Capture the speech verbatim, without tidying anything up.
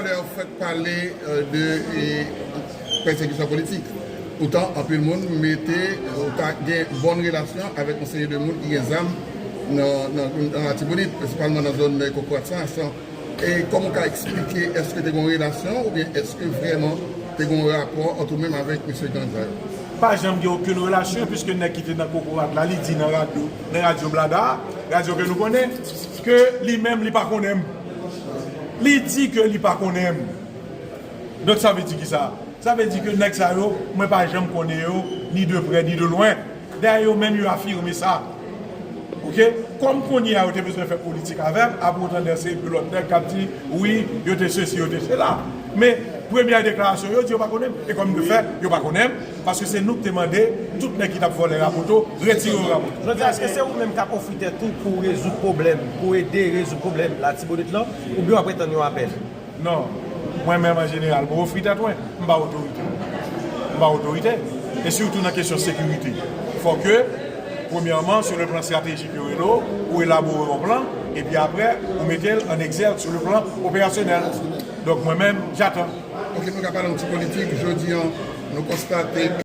Lè w fèk pale, euh, de, e, pèsekisyon politik. Poutan, anpil moun mete, euh, ou ta gen bòn relasyon avèk yon seri de moun ki gen zam nan, nan, nan Latibonit, prensipalman nan zòn Kokorat sa. San, e kòman w ka eksplike, èske te gen yon relasyon oubyen èske vrèman te gen yon rapò ant ou menm avèk mesye gang sa yo? Pa janm gen okenn relasyon, piske nèg ki te nan Kokorat la, li di nan radyo, nan radyo Blada, radyo ke nou konnen, ke li menm li pa konnen m. Li di ke li pa konnen m. Donk, sa vle di ki sa? Sa vle di ke nèg sa yo, mwen pa janm konnen yo, ni de prè, ni de lwen. Dayè, yo menm, yo afime sa. Oke? Kòm kounye a, yo te bezwen fè politik avè m, apre w tande se de lòt nèg k ap di, wi, yo te sesi, yo te sela. Men, premyè deklarasyon, yo di yo pa konnen m. E kòm de fè, yo pa konnen m, paske se nou ki te mande tout nèg ki t ap vòlè Rapoto, retire yo Rapoto. Jodi a, èske se ou menm k ap ofri tèt ou pou w rezoud pwoblèm, pou w ede rezoud pwoblèm Latibonit lan, oubyen w ap retann yon apèl? Non. Mwen menm, an jeneral, mwen ofri tèt mwen. M pa otorite. M pa otorite. E sitou nan kesyon sekirite. Fò ke, premyèman, sur le plan stratégique, yo rele w, ou elabore yon plan, epi apre, ou mete l an egzèk sur le plan opérationnel. Donk, mwen menm, j'attends. Ok, nou ka pale yon ti politik. Jodi an, nou konstate